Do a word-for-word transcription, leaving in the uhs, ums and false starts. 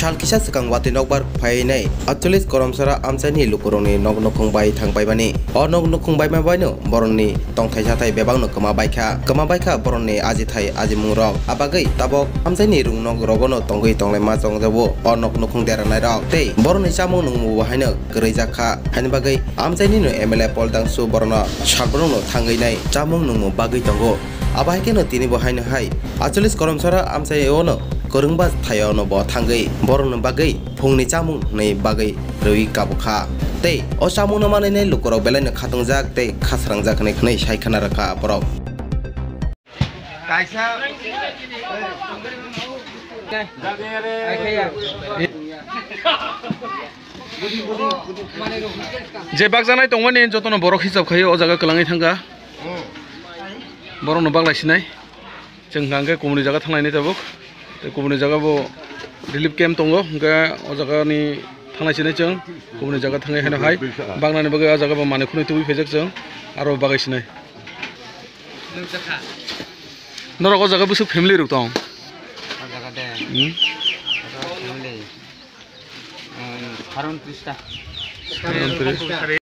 Sal kisa swkang watwi nokbar phainai aatcholish Koromsora amchaini lukurokni nok nukhung bai thang paimani. O nok nukhung baima baino borokni tongthai sathai bebakno kwma baikha. Kwma baikha borokni ajithai ajimungrok. Abagwi tabok amchaini rwngnok rogono tongwi tonglaima chongjago o nok nukhung deranairok. Tei borokni chamung nungmung bo haino kwrwi jakha. Haini bagwi amchainino M L A Paul Dangsu borokno salbrumno thangwi nai chamung nungmung bagwi tongo. Abo hai kheno tini bo haino hai aatcholish Koromsora amchaiono kwrwngba thaiono bo thangwi borokni bagwi phungni chamung hwnwi bagwi rwi kabukha. Tei o chamungno manwinai lukurok belaino khatungjak tei khasrangjak hwnwi khwnwi sai khna rwkha borok. Kaisa. Je bakjanai tongmani jotono borok hisab khai o jaga kwlangwi thangkha. Borokno baklai sinai. Chwng hwnkha hwnkhe kubuni jaga thanglainai tabuk. Tei kubuni jaga bo relief camp tongo, hwnkhe o jaga ni thanglai sinai chwng. Kubuni jaga thangwi haino hai baknani bagwi o jaga bo manwi khwnwi tubui phaijak chwng, aro bagwi sinai. Norok o jaga bwswk family rok tong? O jaga de. Hmm? O jaga family. Um, saron trista. Saron trista.